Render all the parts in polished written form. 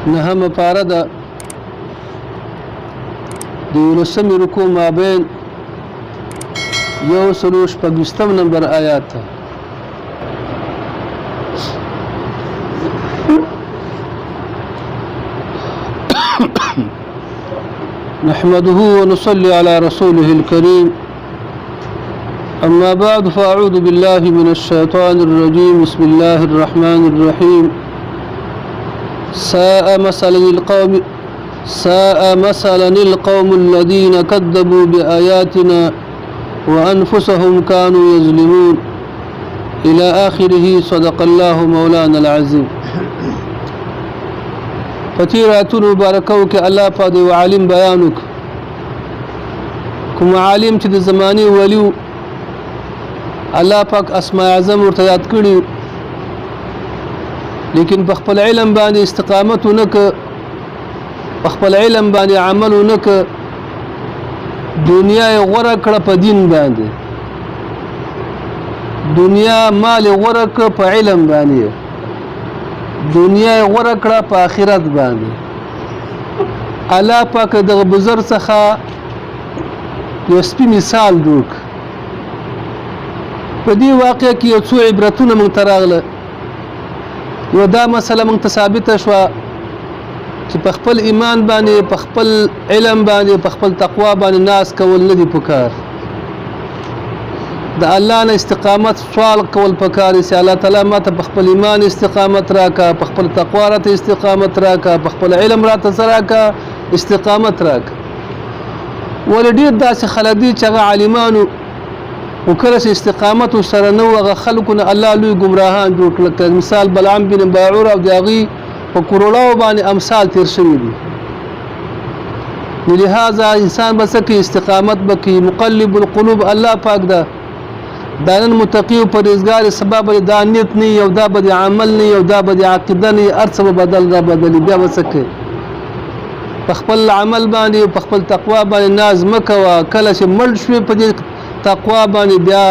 نهمه پاره ده د یولسمې رکوع مابین 126 نمبر آیات. نحمده ونصلي على رسوله الكريم. أما بعد، فأعوذ بالله من الشيطان الرجيم. بسم الله الرحمن الرحيم. ساء مثلا القوم ساء مثلا القوم الذين كذبوا بآياتنا وأنفسهم كانوا يظلمون، إلى آخره. صدق الله مولانا العظيم. په تېرو آیتونو مبارکو کې الله پاک د یو عالم بیان وکړ، کوم عالم چې د زمانې ولی و، الله پاک اسماء اعظم ورته یاد کړي، لیکن په خپل علم باندې استقامت ونه که، په خپل علم باندې عمل ونه که، دنیا یې غوره کړه په دین باندې، دنیا مال یې غوره کړ په علم باندې، دنیا یې غوره کړه په آخرت باندې. الله پاک دغه بزرګ څخه یو سپي مثال جوړ کړ. په دې واقعه کې یو څو عبرتونه موږ ته راغله. یو دا مسله موږ ته ثابته شوه چې په خپل ایمان باندې، په خپل علم باندې، په خپل تقوا باندې ناز کول نه دی پکار. د الله نه استقامت سوال کول پکار دي چې الله تعالی ما ته په خپل ایمان استقامت راکا، په خپل تقوا راته استقامت راکا، په خپل علم راته څه راکا، استقامت راکا. ولې ډېر داسې خلک دي چې هغه عالمانو، خو کله چې استقامت ورسره نه و، هغه خلکو نه الله لوی ګمراهان جوړ کړل، لکه مثال بلعم بن باعور او د هغوی په کروړاو باندې امثال تېر شوي دي. نو لهذا انسان به څه کوي؟ استقامت به کوي. مقلب القلوب الله پاک ده. دا نن متقي او پرهېزګار، سبا به دا نیت نه او دا به د عمل نه او دا به د عقیده نه، هر څه به بدل را بدلي. بیا به څه کوي؟ په خپل عمل باندې او په خپل تقوا باندې ناز مه کوه. کله چې مړ شوې په دې تقوا باندې، بیا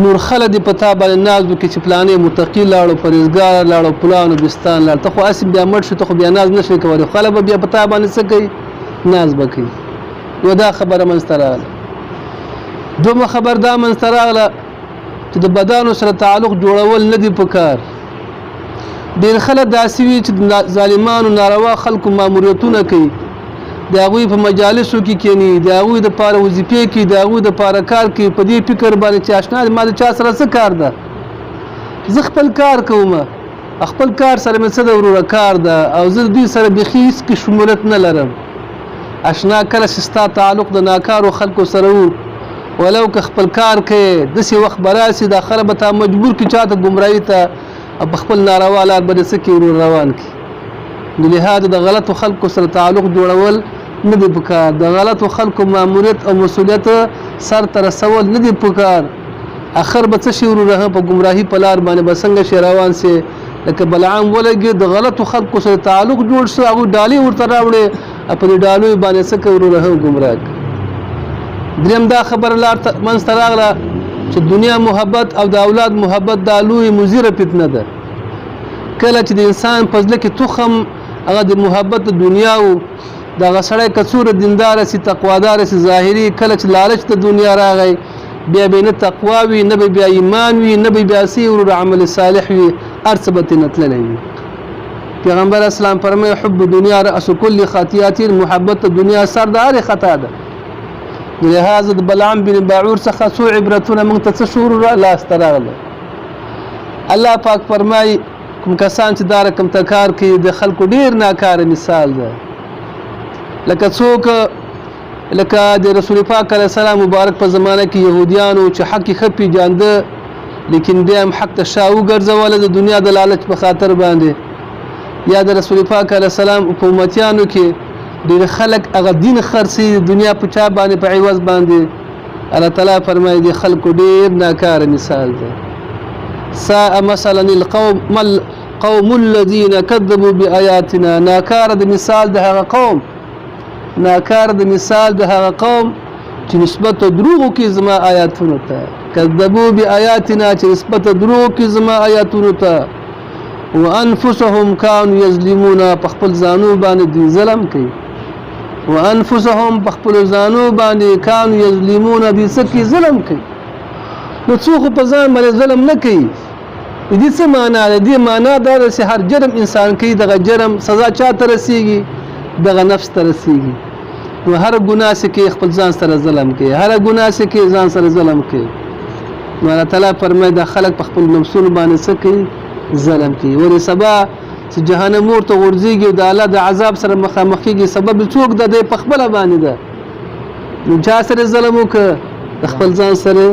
نور خلک دې په تا باندې ناز وکړي چې پلانې متقي لاړو، پرهېزګار لاړو، پلانو بستان لاړ. ته خو هسې بیا مړ شوې، ته خو بیا ناز نه شوې کولی، خلک به بیا په تا باندې څه کوي؟ ناز به کوي. یو دا خبره منځته راغله. دومه خبر دا منځته راغله چې د بدانو سره تعلق جوړول نه دی پکار. ډېر خلک داسې وي چې د ظالمانو ناروا خلکو ماموریتونه کوي، د هغوی په مجالسو کې کینی، د هغوی د پاره وظیفې کوي، د هغوی د پاره کار کوي، په دې فکر باندې چې اشنا ما د چا سره څه کار ده، زه خپل کار کوم، خپل کار سره مې څه ده وروره کار ده، او زه دوی سره بیخي هېڅ کې شمولیت نه لرم. اشنا کله چې ستا تعلق د ناکارو خلکو سره وو، ولو که خپل کار کوې، داسې وخت به راسي دا خلک به تا مجبور کړي چاته ګمراهي ته، او په خپل ناروا لار به دې څه کړي ورور روان کړي. نو لهذا د غلطو خلکو سره تعلق جوړول نه دی پکار، د غلطو خلکو ماموریت او مسؤلیت سر ته رسول نه دی پکار. اخر به څه شي وروره؟ په ګمراهي په لار باندې به څنګه شي روان سي؟ لکه بلعام ولګي، د غلطو خلکو سره تعلق جوړ شو، هغوی ډالۍ ورته راوړې، په دې ډالیو باندې څه کوي وروره؟ ګمراه. دریم دا خبره لار ته منځته راغله چې دنیا محبت او د اولاد محبت دا لوی مضره فتنه ده. کله چې د انسان په زړه کې تخم هغه د محبت د دنیا و، دغه سړی که څومره دیندار سي، تقوادار سي ظاهري، کله چې لالچ د دنیا راغی، بیا به نه تقوا وي، نه به بیا ایمان وي، نه به بیا سي ورور عمل صالح وي، هر څه به ترې تللی وي. پیغمبر اسلام فرمایي حب دنیا رأس کل خطیات، محبت دنیا سر د هرې خطا ده. لهذا د بلعام بن باعور څخه څو عبرتونه موږ ته څه شو را لاسته راغله. الله پاک فرمایي کوم کسان چې دا رقم ته کار کوي، د خلکو ډیر ناکاره مثال ده، لکه څوک لکه د رسول پاک علیه السلام مبارک په زمانه کې يهودیانو چې حق یې ښه پېژانده، لیکن بیا هم حق ته شا وګرځوله د دنیا د لالچ په خاطر باندې. یا د رسول پاک علیه السلام په امتیانو کې ډېر خلک هغه دین خرڅي د دنیا په چا باندې، په عوض باندې. الله تعالی فرمایي د خلکو ډېر ناکاره مثال دی. ساء مثلا القوم مل قوم الذين كذبوا بآياتنا، ناکاره د مثال د هغه قوم، ناکاره د مثال د هغه قوم چې نسبت دروغو کې زما آیاتونو ته، کذبوا بآیاتنا، چې نسبت دروغو کې زما آیاتونو ته، وانفسهم كانوا يظلمون، په خپل ځانو باندې دوی ظلم کوي. وانفسهم، په خپل ځانو باندې، كانوا يظلمون، دوی څه کوي؟ ظلم کوي. نو څوک خو په ځان باندې ظلم نه کوي. د دې څه معنا ده؟ دې معنا دا ده چې هر جرم انسان کوي، دغه جرم سزا چا ته رسیږي؟ دغه نفس ته رسیږي. نو هر ګناه چې کوي خپل ځان سره ظلم کوي، هر ګناه چې کوي ځان سره ظلم کوي. نو الله تعالی فرمایي دا خلک په خپل نفسونو باندې څه کوي؟ ظلم کوي. ولې سبا چې جهنم ورته غورځېږي او د الله د عذاب سره مخامخ کېږي، سبب یې څوک ده؟ دی په خپله باندې ده. نو چا سره ظلم وکړ؟ د خپل ځان سره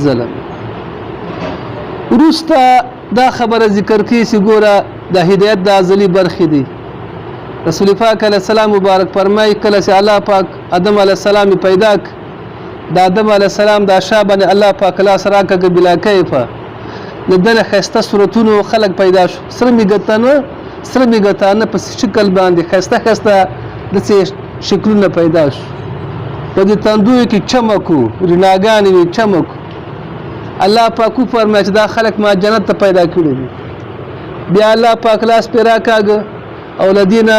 ظلم. وروسته دا خبره ذکر کوي چې ګوره د هدایت د ازلي برخې دي. رسول پاک علیه السلام مبارک فرمایي کله چې الله پاک آدم علیه السلام پیدا کړ، د آدم علیه السلام د شا باندې الله پاک لاس راکږه بلا کیفه، له ده نه ښایسته صورتونو خلک پیدا شو، سره میږتانه، سره میږتانه په شکل باندې ښایسته ښایسته داسې شکلونه پیدا شو. په دې تندویو کې چمکو رڼاګانې وې، چمکو. الله پاک وفرمایل چې دا خلک ما جنت ته پیدا کړي دي. بیا الله پاک لاس پرې راکاږه او له دې نه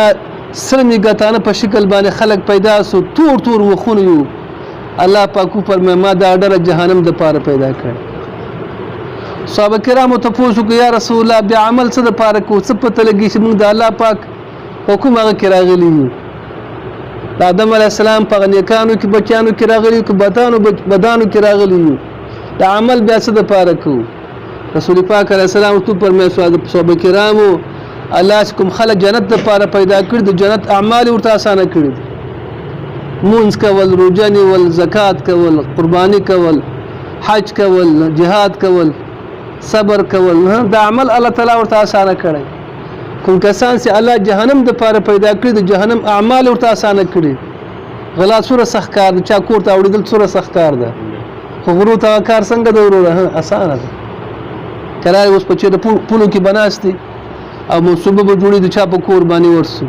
سره میږتانه په شکل باندې خلک پیدا سو، تور تور مخونه یو. الله پاک وفرمایل ما دا ډله جهنم دپاره پیدا کړ. صحابه کرامو تپوس وکړو یا رسول الله بیا عمل څه دپاره کوو، څه پته لګي چې موږ د الله پاک په کوم هغه کې راغلي یو؟ د آدم علیه السلام په نیکانو کې بچیانو کې راغلي یو که بدانو کې راغلي یو؟ د عمل بیا څه دپاره کوو؟ رسول پاک علیه السلام ورته وفرمیل صحابه کرامو الله چې کوم خلک جنت دپاره پیدا کړي د جنت اعمال یې ورته اسانه کړي دي. مونځ کول، روژه نیول، زکات کول، قرباني کول، حج کول، جهاد کول، صبر کول، دا عمل الله تعالی ورته اسانه کړی. کوم کسان چې الله جهنم دپاره پیدا کړي د جهنم اعمال ورته اسانه کړي. غلا څومره سخت کار دی، چا کور ته اوړېدل څومره سخت کار ده، خو غرو ته هغه کار څنګه دی وروره؟ اسانه ده. کرار اوس په چېرته پولو کې به ناست دي او منصوبه به جوړي د چا په کور باندې ورسو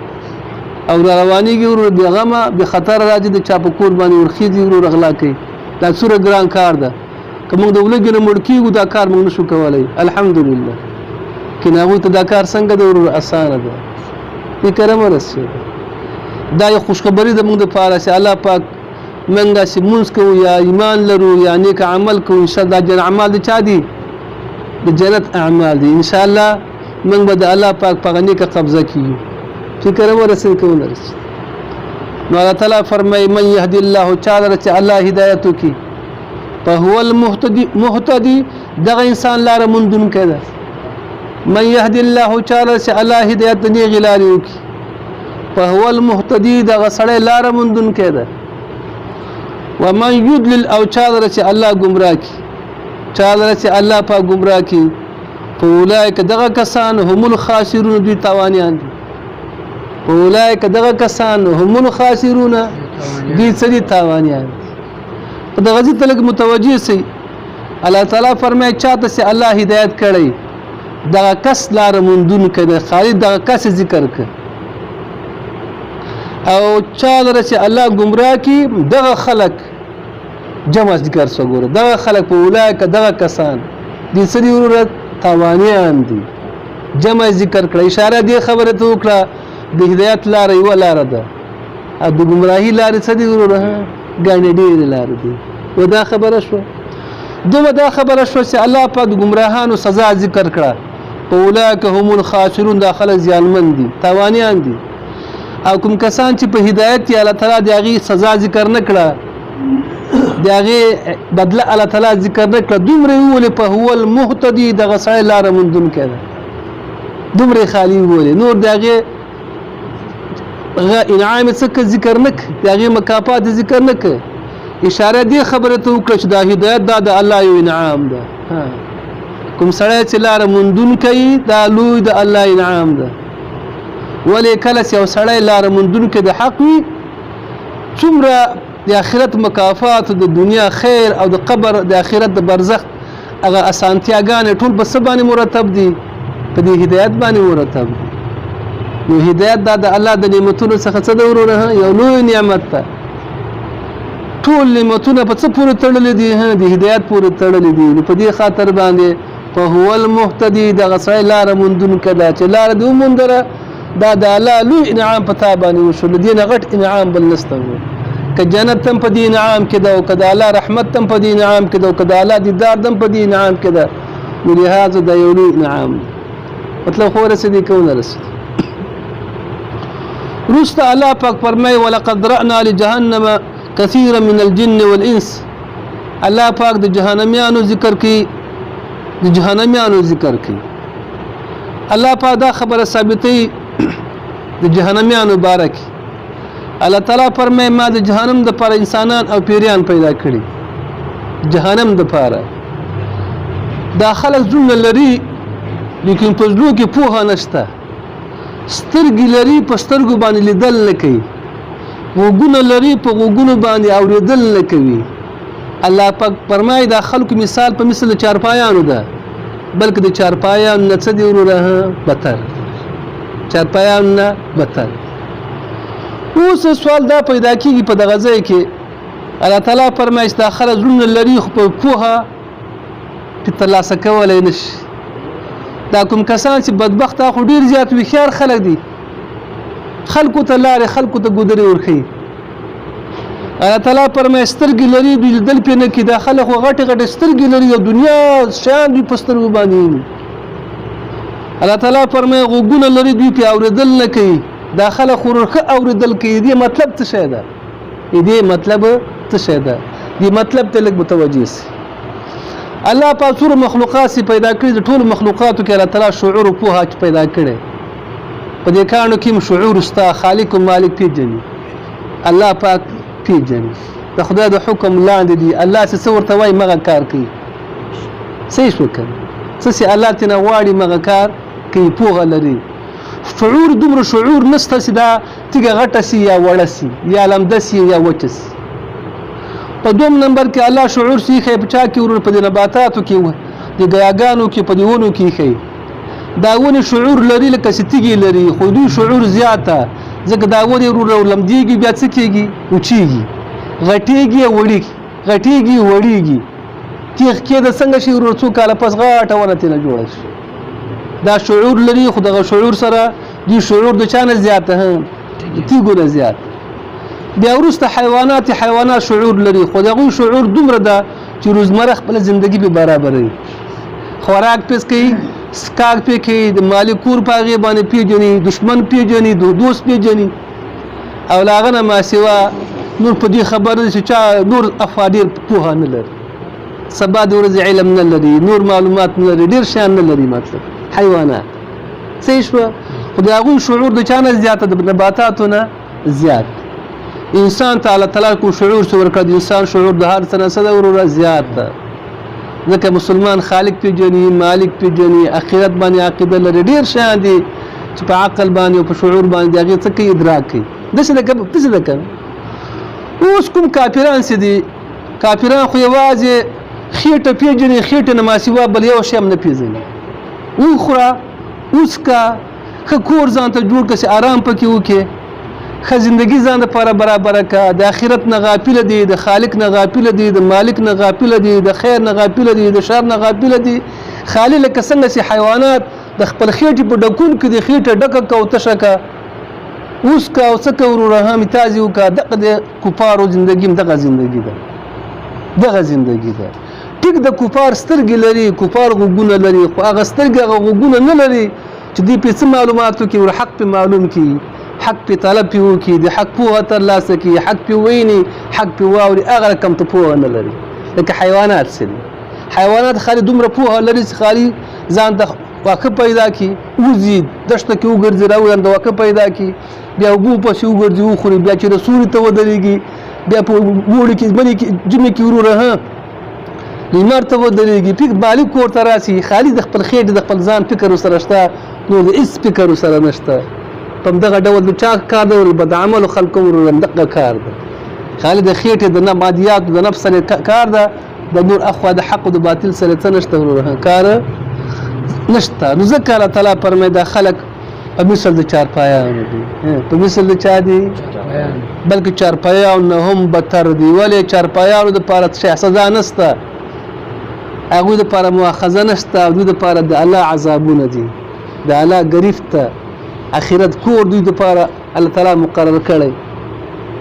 او را روانېږي وروره، بې غمه بې خطره راځي د چا په کور باندې ورخېږي وروره، غلا کوي. دا څومره ګران کار ده. که موږ د ولږې نه مړ کېږو دا کار موږ نشو کولی، الحمدلله. لیکن هغوی ته دا کار څنګه دی وروره؟ اسانه ده. دې کره ورسېده. دا یو خوشخبري ده موږ دپاره چې الله پاک موږ داسې مونځ کوو یا ایمان لرو یا نیک عمل کوو، انشاءالله دا اعمال د چا دي؟ د جنت اعمال دي. انشاءالله موږ به د الله پاک په هغه نیکه قبضه کې یو. فکر ورسېد که ونه رسېد؟ نو الله تعالی فرمایي من یهدي الله، چا لره چې الله هدایت وکړي فهو المهتدي، مهتدي دغه انسان لاره موندونکی ده. من يهدي الله، چا لره چې الله هدایت د نیغې لارې وکړي فهو المهتدي، دغه سړی لاره موندونکی ده. ومن يضلل، او چا لره چې الله ګمراه کړي، چا لره چې الله پاک ګمراه کړي فاولئک، دغه کسان هم الخاسرون، دوی تاوانیان دي. فاولئک، دغه کسان هم الخاسرون، دوی څه دي؟ تاوانیان دي. په دغه ځای ته لږ متوجه سئ. الله تعالی فرمایي چاته چې الله هدایت کړی دغه کس لاره موندونکی دی، خالي دغه کس ذکر کړ. او چا لره چې الله ګمراه کړي دغه خلک جمع ذکر سو، ګوره دغه خلک په اولئک، دغه کسان دي څه دي وروره؟ تاوانیان دي. جمع ذکر کړه، اشاره دې خبرې ته وکړه د هدایت لاره یوه لاره ده او د ګمراهي لارې څه دي وروره؟ ګڼې ډېرې لارې دي. و دا خبره شوه. دومره دا خبره شوه چې الله پاک د ګمراهانو سزا ذکر کړه، په اولئک هم الخاسرون، دا خلک زیانمن دي، تاوانیان دي. او کوم کسان چې په هدایت دي الله تعالی د هغې سزا ذکر نه کړه، د هغې بدله الله تعالی ذکر نه کړه، دومره یې وولې په هو المهتدي، دغه سړی لاره موندونکی ده، دومره یې خالي وولې، نور د هغې انعام یې څه ذکر نه کړ، د هغې مکافات یې ذکر نه کړ. اشاره دې خبرې ته وکړه چې دا هدایت دا د الله یو انعام ده. کوم سړی چې لاره موندونکی دا لوی د الله انعام ده. ولې کله چې یو سړی لاره موندونکی د حق وي، څومره د آخرت مکافات، د دنیا خیر او د قبر د آخرت د برزخ هغه اسانتیاګانې ټول په څه باندې مرتب دي؟ په دې هدایت باندې مرتب دي. نو هدایت دا د الله د نعمتونو څخه څه ده وروره؟ یو لوی نعمت ده. ټول نعمتونه په څه پورې تړلي دي؟ د هدایت پورې تړلي دي. نو په دې خاطر باندې فهو المهتدي، دغه سړی لاره موندونکی ده چې لاره دې وموندله، دا د الله لوی انعام په تا باندې وشو، له دې نه غټ انعام بل نشته. که جنت هم په دې انعام کې ده، او که د الله رحمت هم په دې انعام کې ده، او که د الله دیدار هم په دې انعام کې ده، نو لهذا دا یو لوی انعام دی. مطلب خو ورسېدی که ونه رسېدی؟ وروسته الله پاک فرمایي ولقد رأنا لجهنم كثيرا من الجن والإنس. الله پاک د جهنميانو ذکر کوي، د جهنميانو ذکر کوي. الله پاک دا خبره ثابتوي د جهنميانو باره کې. الله تعالی فرمایي ما د جهنم دپاره انسانان او پیریان پیدا کړي. جهنم دپاره دا خلک زړونه لري لیکن په زړو کې پوهه نشته، سترګې لري په سترګو باندې لیدل نه کوي، غوږونه لري په غوږونو باندې اورېدل نه کوي. الله پاک فرمایي دا خلکو مثال په مثل د چارپایانو ده، بلکې د چارپایانو نه څه دي وروره؟ بتر، چارپایانو نه بتر. اوس سوال دا پیدا کیږي په دغه ځای کې، الله تعالی فرمایي چې دا خلک زړونه لري خو په پوهه پرې ترلاسه کولی نه شي. دا کوم کسان چې بدبخته خو ډېر زیات هوښیار خلک دي، خلکو ته لارې، خلکو ته ګودرې ورښيي. الله تعالی فرمایي سترګې لري دوی لیدل پرې نه کوي. دا خلک خو غټې غټې سترګې لري، د دنیا شیان دوی په سترګو باندې ویني. الله تعالی فرمایي غوږونه لري دوی پرې اورېدل نه کوي. دا خلک خو ښه اورېدل کوي. دې مطلب څه شی ده؟ دې مطلب څه شی ده؟ دې مطلب ته لږ متوجه سي. الله پاک څومره مخلوقات سي پیدا کړي، د ټولو مخلوقاتو کې الله تعالی شعور او پوهه چې پیدا کړي. په دې کاڼو کې هم شعور سته، خالق او مالک پېژني، الله پاک پېژني، د خدای د حکم لاندې دي. الله چې څه ورته وایي مغه کار کوي. صحیح شو که نه؟ څه چې الله ترېنه غواړي مغه کار کوي، پوهه لري. شعور دومره شعور نشته چې دا تیږه غټه سي یا وړه سي یا لمده سي یا وچه سي. په دوم نمبر کې الله شعور سي ښیي په چا کې ورور؟ په دې نباتاتو کې، د ګیاګانو کې، په دې ونو کې ښیي. دا ونې شعور لري لکه چې تیږې لري، خو دوی شعور زیاته، ځکه دا ونې ورور لمدېږي، بیا څه کېږي؟ وچېږي، غټېږي او وړېږي، غټېږي وړېږي. تیغ کېده څنګه شي ورور؟ څو کاله پس غټه ونه ترېنه جوړه شي. دا شعور لري، خو دغه شعور سره دوی شعور د چا نه زیات ده؟ د تیږو نه زیات. بیا وروسته حیوانات، حیوانات شعور لري، خو د هغوی شعور دومره ده چې روزمره خپله زندګي پرې برابروي، خوراک پې کوي، څښاک پې کوي، د مالک کور په هغې باندې پېژني، دښمن پېژني، دوست پېژني، او له هغه نه ماسوا نور په دې خبر دي چې چا نور افوا ډېر پوهه نه لري، سبا د ورځې علم نه لري، نور معلومات نه لري، ډېر شیان نه لري، مطلب حیوانات. صحیح شوه؟ خو د هغوی شعور د چا نه زیاته؟ د نباتاتو نه زیات. انسان ته الله تعالی کوم شعور چې ورکړ، د انسان شعور د هر څه نه څه ده وروره؟ زیات ده. ځکه مسلمان خالق پېژني، مالک پېژني، اخرت باندې عقیده لري، ډېر شیان دي چې په عقل باندې او په شعور باندې د هغې څه کوي؟ ادراک کوي. داسې ده که داسې ده که اوس کوم کافران چې دي، کافران خو یوازې خېټه پېژني، خېټه نه ماسیوا بل یو شی هم نه پېژني. وخوره، وڅکه، ښه کور ځان ته جوړ کړه چې ارام پکې وکړې، ښه زندګي ځان دپاره برابره کړه. د آخرت نه غافله دي، د خالق نه غافله دي، د مالک نه غافله دي، د خیر نه غافله دي، د شر نه غافله دي. خالي لکه څنګه چې حیوانات د خپل خېټې په ډکون کې دي، خېټه ډکه که او تشه که، اوس که او څه که وروره، هم تازې وکړه. دغه د کفارو زندګي هم دغه زندګي ده، دغه زندګي ده. ټیک د کفار سترګې لري، کفار غوږونه لري، خو هغه سترګې هغه غوږونه نه لري چې دوی پرې څه معلومات وکړي، ور حق پرې معلوم کړي، حق پرې طلب پرې وکړي، د حق پوهه ترلاسه کړي، حق پرې وویني، حق پرې واوري. هغه رقم ته پوهه نه لري لکه حیوانات چې دي. حیوانات خالي دومره پوهه لري چې خالي ځان ته واښه پیدا کړي، وځي دښته کې وګرځي، راوځي ځان ته واښه پیدا کړي، بیا اوبو پسې وګرځي وخوري، بیا چې د سوري ته ودرېږي، بیا په اوړي کې مني کې ژمي کې وروره ها لمر ته ودرېږي، فکر مالک کور ته راسي، خالي د خپل خېټې د خپل ځان فکر ورسره شته، نور د هېڅ فکر ورسره نشته. په همدغه ډول د چا کار دی؟ بدعملو خلکو وروره همدغه کار دی، خالي د خېټې د مادیاتو د نفس سره کار ده، د نور اخوا د حق او د باطل سره څه نشته وروره، کار نشته. نو ځکه الله تعالی فرمایي دا خلک په مثل د چارپایانو دي، په مثل د چا دي؟ بلکې چارپایانو نه هم بتر دي. ولې؟ چارپایانو دپاره څه سزا نشته. هغوی دپاره مؤاخذه نشته او دوی دپاره د الله عذابونه دي، د الله ګرفت ته اخرت کور دوی دپاره الله تعالی مقرر کړی.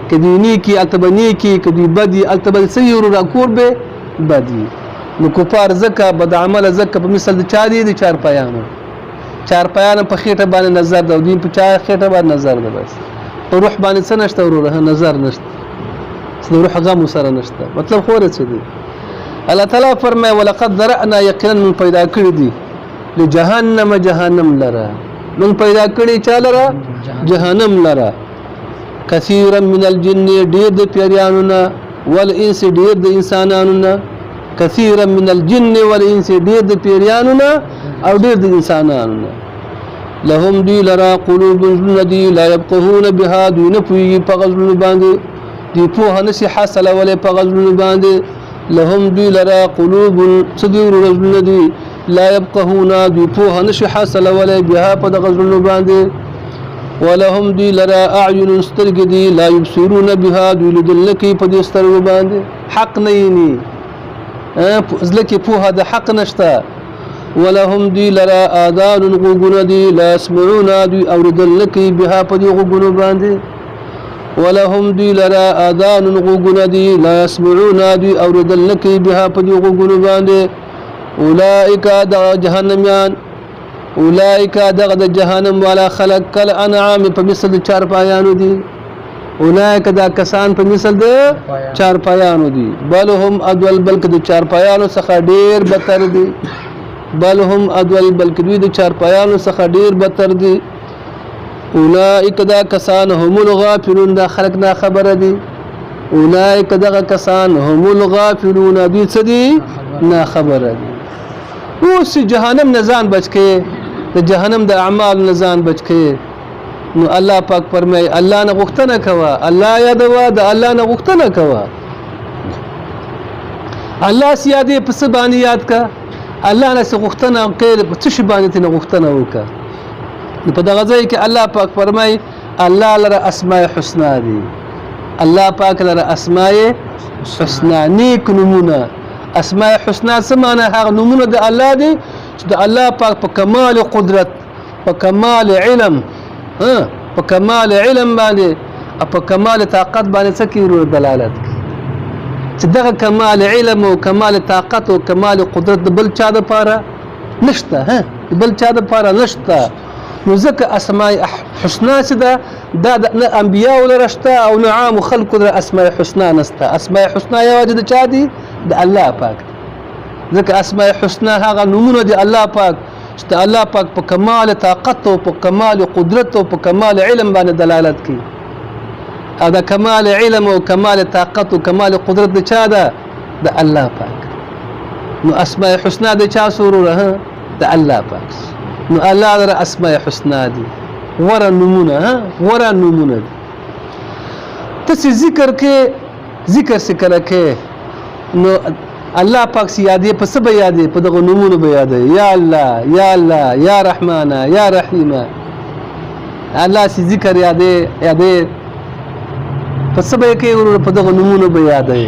که دوی نیکي هلته به نیکي، که دوی بدي هلته به څه وي وروره؟ کور به بد وي. نو کفار ځکه بد عمله ځکه په مثل د چا دي؟ د چارپایانو. چارپایانو په خېټه باندې نظر ده او دوی په چا خېټه باندې نظر ده، بس په روح باندې څه نشته وروره؟ نظر نشته، د روح غم سره نشته. مطلب خو ورسېدی. الله تعالی فرمایي ولقد ذرأنا، یقینا من پیدا کړی دي لجهنم، جهنم لره من پیدا کړی. چا لره؟ جهنم لره. کثیرا من الجن، ډیر د پیریانو نه، والانس، ډیر د انسانانو نه. کثیرا من الجن والانس، ډیر د پیریانو نه او ډیر د انسانانو نه. لهم، دوی لرا، قلوب، زړونه دي، لا يفقهون بها، دوی نه پوهېږي په هغه زړونو باندې، دوی پوهه نه شي حاصلولی په هغه زړونو باندې. لهم، دوی لرا، قلوب، څه دي وروره؟ زړونه دي، لا يفقهون، دوی پوهه نه شي حاصلولی، بها، په دغه زړونو باندې. ولهم، دوی لرا، اعین، سترګې دي، لا يبصرون بها، دوی لیدل نه کوي په دې سترګو باندې، حق نه ویني، زړه کې پوهه د حق نشته. ولهم، دوی لرا، آذان، غوږونه دي، لا يسمعون، دوی اورېدل نه کوي، بها، په دې غوږونو باندې. ولهم، دوی لرا، آذان، غوږونه دي، لا يسمعون، دوی اورېدل نه کوي، بها، په دې غوږونو باندې. اولئک، دغه جهنميان، اولئک، دغه د جهنم والا خلق، کالانعام، په مثل د چارپایانو دي. اولئک، دا کسان په مثل د چارپایانو دي. بل هم اضل، بلکې د چارپایانو څخه ډیر بتر دي. بل هم اضل، بلکې دوی د چارپایانو څخه ډیر بتر دي. اولئک، دا کسان، هم الغافلون، دا خلق نا خبره دي. اولئک، دغه کسان، هم الغافلون، دوی څه دي؟ نا خبره دي. اوس جهنم نه ځان بچ کې، د جهنم د اعمال نه ځان بچ کې، نو الله پاک فرمایي الله نه غوښتنه کوه، الله یادوه، د الله نه غوښتنه کوه. الله سي یادې په څه باندې یاد کا؟ الله نه څه غوښتنه کوي، په څه شي باندې ترې غوښتنه وکړه؟ نو په دغه ځای کې الله پاک فرمایي الله لره اسماء حسنا دي. الله پاک لره اسماء حسنا، نیک نومونه. اسماء حسنا څه معنی؟ هغه نومونه د الله دي چې د الله پاک په کمال قدرت، په کمال علم، په کمال علم باندې او په کمال طاقت باندې څه کوي؟ دلالت کوي چې دغه کمال علم او کمال طاقت او کمال قدرت د بل چا دپاره نشته، ها، د بل چا دپاره نشته. نو ځکه اسماء حسنا چې ده، دا د نه انبیاو لره شته او نه عامو خلکو لره اسماء حسنا نشته. اسماء حسنا یوازې د چا دي؟ د الله پاک. ځکه اسماء حسنا هغه نومونه دي الله پاک چې د الله پاک په کمال طاقت او په کمال قدرت او په کمال علم باندې دلالت کوي. او د کمال علم او کمال طاقت او کمال قدرت د چا ده؟ د الله پاک. نو اسماء حسنا د چا سوروره؟ د الله پاک. نو الله لره اسماء حسنا دي، غوره نومونه، ها، غوره نومونه دي. ته چې ذکر کې، ذکر څه کله کې، نو الله پاک سي یادې، په څه به یادې؟ په دغه نومونو به یادې. یا الله، یا الله، یا رحمانه، یا رحیمه. الله سي ذکر یادې، یادې په څه به یې کوي وروره؟ په دغه نومونو به یادې.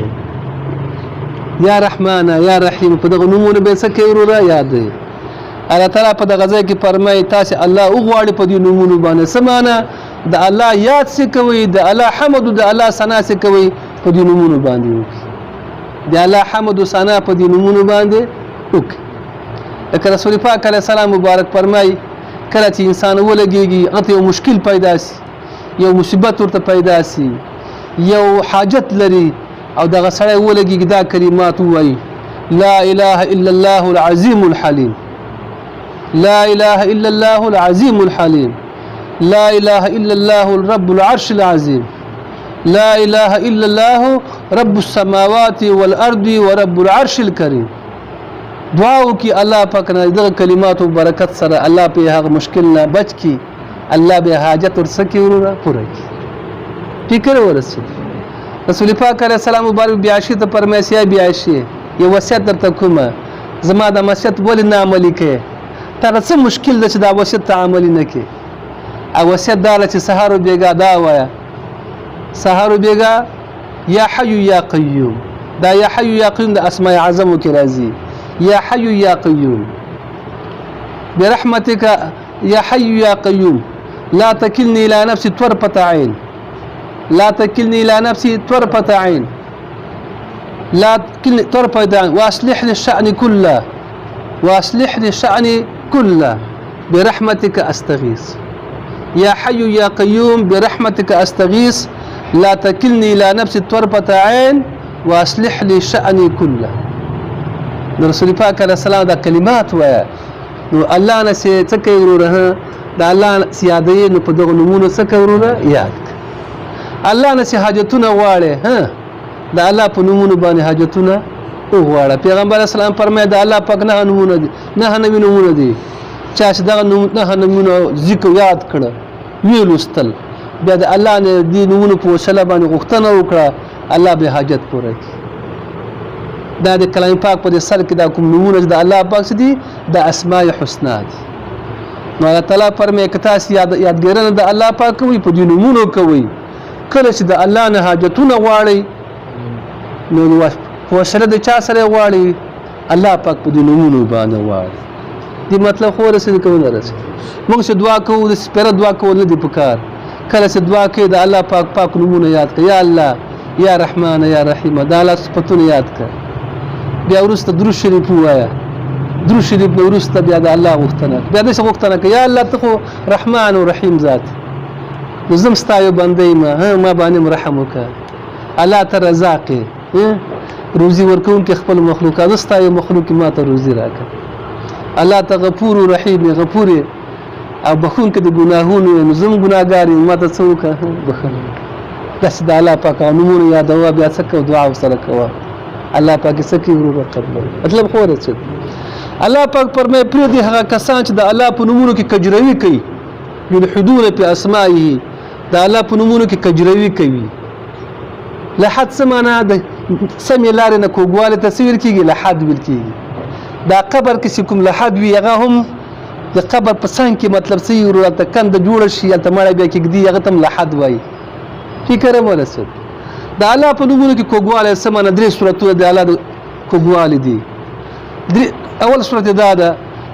یا رحمانه، یا رحیم، په دغه نومونو به څه کوي وروره؟ یادې. الله تعالی په دغه ځای کې فرمایي تاسې الله وغواړي په دې نومونو باندې. څه معنا؟ د الله یاد څه کوي، د الله حمد او د الله ثنا څه کوي، په دې نومونو باندې وکړي. د الله حمد او ثنا په دې نومونو باندې وکړي. لکه رسول پاک علیه السلام مبارک فرمایي کله چې انسان ولګېږي، هغه ته یو مشکل پیدا سي، یو مصیبت ورته پیدا سي، یو حاجت لري، او دغه سړی ولګېږي، دا کلمات ووایي: لا اله الا الله العظیم الحلیم، لا اله الا الله العظیم الحلیم، لا اله الا الله الرب العرش العظیم، لا اله الا الله رب السماوات والارض ورب العرش الكريم. دعا وکي الله پاک نه، دغه کلماتو برکت سره الله په هغه مشکل نه بچ کی، الله به حاجت ورسکی وروره پوره کی. فکر ورسید. رسول پاک علیه السلام مبارک بیاشي ته فرمایي: بیاشي، یو وصیت درته کومه، زما د وصیت ولې نه عملي کوې؟ تا څه مشکل ده چې دا وصیت ته عملي نه کې؟ او وصیت دا چې سهار او بیګا دا وایه، سهار او بیګا، یا حی یا قیوم. دا یا حی یا قیوم د اسماء اعظمو کې راځي. یا حي یا قیوم برحمتك یا حي یا قیوم لا تكلني الى نفسي طرفة عين، لا تكلني الى نفسي طرفة عين، لا تكلني طرفة عين، واصلح لي شأني كله، واصلح لي شأني كله برحمتك استغيث. يا حي يا قيوم برحمتك استغيث لا تكلني الى نفسي طرفة عين واصلح لي شأني كله. د رسول پاک علیه السلام دا کلمات وایه. نو الله نه چې څه کوي وروره، د الله نه یادوي، نو په دغو نومونو څه کوي وروره؟ یاد کړه. الله نه چې حاجتونه غواړې، د الله په نومونو باندې حاجتونه وغواړه. پیغمبر اسلام فرمایي د الله پاک نهه نومونه دي، 99 نومونه دي. چا چې دغه نوم نهه نومونه ذکر یاد کړه، ویې لوستل، بیا د الله نه دې نومونو په وسیله باندې غوښتنه وکړه، الله به حاجت پوره کړي. دا د کلام پاک په دې سر کې دا کوم نومونه چې د الله پاک څه دي، د اسماء حسنا دي. نو الله تعالی فرمایي که تاسو یادګېرنه د الله پاک کوئ، په دې نومونو کوئ، کله چې د الله نه حاجتونه غواړئ، نو په وسیله د چا سره غواړئ؟ الله پاک په دې نومونو باندې غواړي. دې مطلب خو ورسېد که ونه رسېد؟ موږ چې دعا کوو، د سپېره دعا کول نه دي پکار. کله چې دعا کوې، د الله پاک پاک نومونه یاد کړه، یا الله، یا رحمان، یا رحیم، د الله صفتونه یاد کړه. بیا وروسته درود شریف ووایه. درود شریف نه وروسته بیا د الله غوښتنه، بیا داسې غوښتنه کوه، یا الله ته خو رحمان او رحیم ذات، نو زه هم ستا یو بنده یم، ما باندې هم رحم وکړه. الله ته رزاق یې، روزي ورکوونکی خپل مخلوقات، زه ستا یو مخلوق یم، ما ته روزي راکړه. الله ته غفور او رحیم یې، غفور یې او بخښونکی د ګناهونو یې، نو زه هم ګناهګار یم، ما ته څه وکړه؟ بخښنه. داسې د الله پاک هغه نومونه یادوه، بیا څه کوه؟ دعا ورسره کوه، الله پاک یې څه کوي وروره؟ قبلوي. مطلب خو ورسېد. الله پاک فرمایي پرېږدي هغه کسان چې د الله په نومونو کې کجروي کوي، یلحدون فی اسمائه، د الله په نومونو کې کجروي کوي. لحد څه معنا؟ د سمې لارې نه کوږوالی ته څه ویل کېږي؟ لحد ویل کېږي. دا قبر کې چې کوم لحد وي، هغه هم د قبر په څنګ کې مطلب څه وي وروره، هلته کنده جوړه شي، هلته مړی بیا کېږدي، هغه ته هم لحد وایي. فکر هم ورسېد. د الله په نومونو کې کوږوالی څه معنا؟ درې صورتونه د الله د کوږوالي دي. درې، اول صورت دا ده،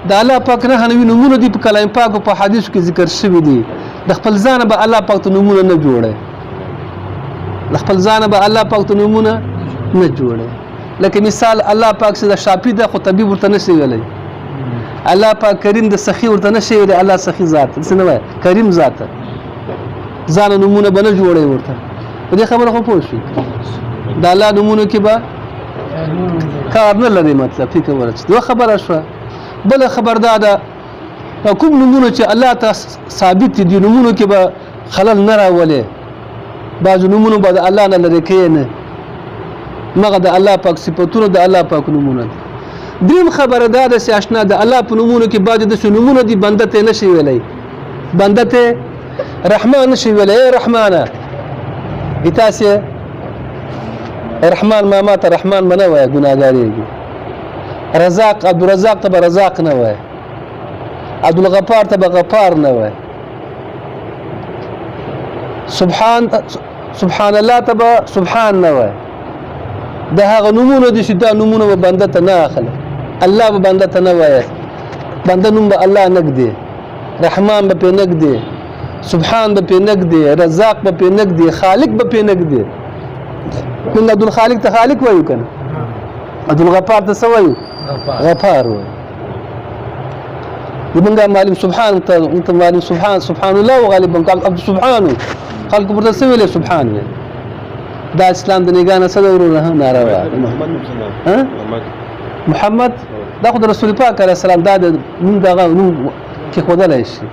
د الله پاک 99 نومونه دي، په کلام پاک او په حدیثو کې ذکر شوي دي. د خپل ځانه به الله پاک ته نومونه نه جوړي، د خپل ځانه به الله پاک ته نومونه نه جوړي. لکه مثال الله پاک چې د شاپي ده، خو طبیب ورته نه شي ویلی. الله پاک کریم د سخي ورته نه شي ویلی. الله سخي ذات څه نه وایي، کریم ذات ځانه نومونه به نه جوړوي ورته. په دې خبره خو پوه شئ، د الله نومونو کې به کار نه لري. مطلب فکر ورسېد. دوه خبره شوه. بله خبر دا ده، کوم نومونه چې الله ته ثابت دي، نومونو کې به خلل نه راولي. بعضو نومونو به د الله نه لرې کوي نه، مغه د الله پاک صفتونه د الله پاک نومونه دي. دریم خبره دا ده چې اشنا د الله په نومونو کې بعضې داسې نومونه دي، بنده ته نه شي ویلی، بنده ته رحمان نه شي ویلی. ای رحمانه، تاسې رحمان ما ماته رحمان به نه وایه، ګناهګارېږي. رزاق، عبدالرزاق ته به رزاق نه وایه، عبدالغفار ته به غفار نه وایه، سبحان سبحان الله ته به سبحان نه وایه. د هغه نومونه دي چې دا نومونه به بنده ته نه اخلي، الله به بنده ته نه وایي، بنده نوم به الله نه ږدي، رحمان به پې نه ږدي، سبحان به پې نه ږدي، رزاق به پې نه ږدي، خالق به پې نه ږدي. موږ عبدالخالق ته خالق وایو که نه؟ عبدالغفار ته څه وایو؟ غفار وایو. زمونږ معلم سبحان ته ته معلم سبحان سبحان الله غالبا عبد سبحان خلکو ورته څه ویلې؟ سبحان ویل. دا اسلام د نګانه څه ده وروره؟ ناروا. محمد محمد محمد دا خو د رسول پاک علیه السلام دا د نوم دغه نوم کې ښودلی شي.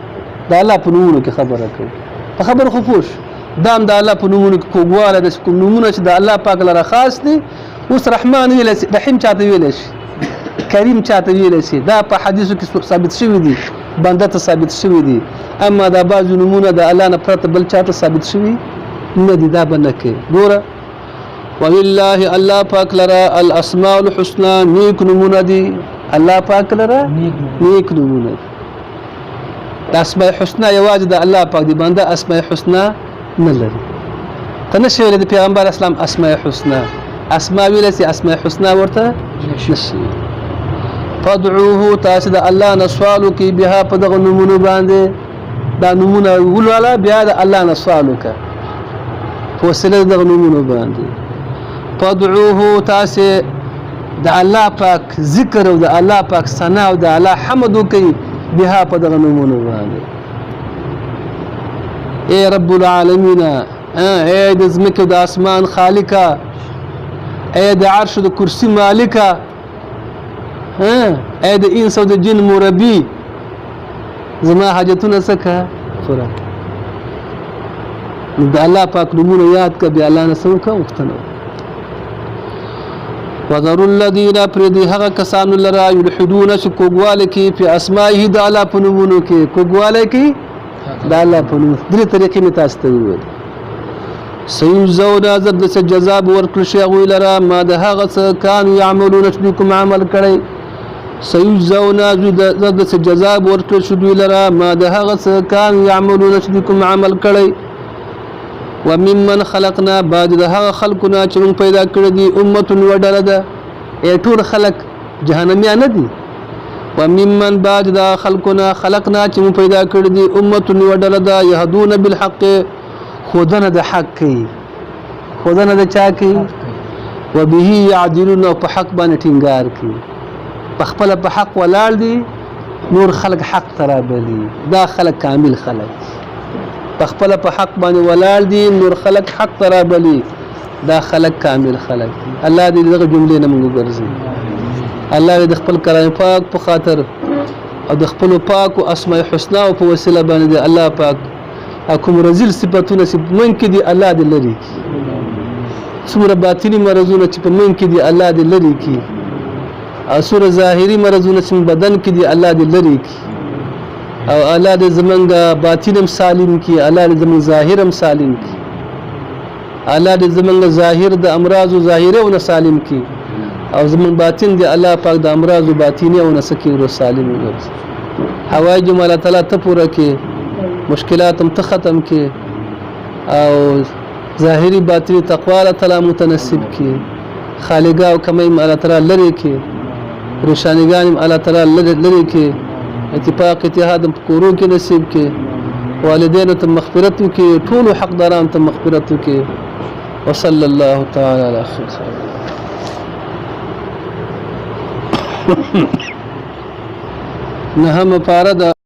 د الله په نومونو کې خبره کوي، په خبره خو پوه شو. دا هم د الله په نومونو کې کوږوالی داسې کوم نومونه چې د الله پاک لره خاص دي. اوس رحمان ویلی شي، رحیم چاته ویلی شي، کریم چاته ویلی شي، دا په حدیثو کې ثابت شوي دي، بنده ته ثابت شوي دي. اما دا بعضې نومونه د الله نه پرته بل چاته ثابت شوي نه دي، دا به نه کوي. ګوره، ولله الله پاک لره الاسماء الحسنى نیک نومونه دي. الله پاک لره نیک نومونه دي. د اسماء الحسنى یوازې د الله پاک دی، بنده اسماء الحسنى نه لري. ته نشي ویلی د پیغمبر اسلام اسماء الحسنى، اسماء ویلی سي، اسماء الحسنى ورته نشي. فادعوه، تاسو د الله نه سوال وکړئ، بها په دغه نومونو باندې. دا نومونه ولوله، بیا د الله نه سوال وکړه په وسیله دغه نومونو باندې. فادعوه، تاسو د الله پاک ذکر او د الله پاک ثنا او د الله حمد وکړئ بها په دغه نومونو باندې. ای رب العالمین، ای د ځمکې د اسمان خالقه، ای د عرش د کرسي مالکه، ای د انس او د جن مربي، زما حاجتونه څه که پوره. نو د الله پاک نومونه یاد که، بیا الله نه څه وکړه؟ غوښتنه. وذروا الذین، پرېږدي هغه کسانو لره، یلحدون، چې کوږوالی کوي، په اسمائه، د الله په نومونو کې کوږوالی کوي. د الله په نوم درې طریقې مې تاسو ته وویل. سیجزون، زر د څه جزا به ورکړل شي هغوی لره ما د هغه څه کانو یعملون چې دوی کوم عمل کړی. سیجزون، زر د څه جزا به ورکړل شي دوی لره ما د هغه څه کانو یعملون چې دوی کوم عمل کړی. وممن خلقنا، بعد د هغه خلکو نه چې موږ پیدا کړي دي، امة یوه ډله ده. ای ټول خلک جهنمیان نه دي. وممن، بعد د خلکو نه، خلقنا چې موږ پیدا کړي دي، امة یوه ډله ده، یهدون بالحق، ښودنه د حق کوي. ښودنه د چا کوي؟ وبه یعدلون، او په حق باندې ټینګار کوي. په خپله په حق ولاړ دي، نور خلک حق ته رابلي. دا خلک کامل خلک دي. په خپله په حق باندې ولاړ دي، نور خلک حق ته رابلي، دا خلک کامل خلک دي. الله دې دغه جملې نه موږ وګرځي. الله دې د خپل کلام پاک په خاطر او د خپلو پاکو اسماء حسنا په وسیله باندې دې الله پاک کوم رزیل صفاتونه چې په موږ کې دي الله دې لرې کړي. څومره باطني مرضونه چې په موږ کې دي الله دې لرې کړي، او څومره ظاهري مرضونه چې بدن کې دي الله دې لرې کړي، او الله دې زمونږ باطن هم سالم کړي، الله دې زمونږ ظاهر هم سالم کړي، الله دې زمونږ ظاهر د امراضو ظاهري او نه سالم کړي، او زمونږ باطن دې الله پاک د امراضو باطني او نه سکي ورو سالم وګرځي. حوایج هم الله تعالی ته پوره کړي، مشکلات هم ته ختم کړي، او ظاهري باطني تقوا الله تعالی متنصیب کړي. خالګاه او کمۍ هم الله تعالی لرې کړي، پریشانیګانې هم الله تعالی لرې کړي، اتفاق اتحاد هم په کورو کې نصیب کړي، والدینو ته مغفرت وکړي، ټولو حقدارانو ته مغفرت وکړي. وصلی الله تعالی علی خیر. نهمه پاره ده.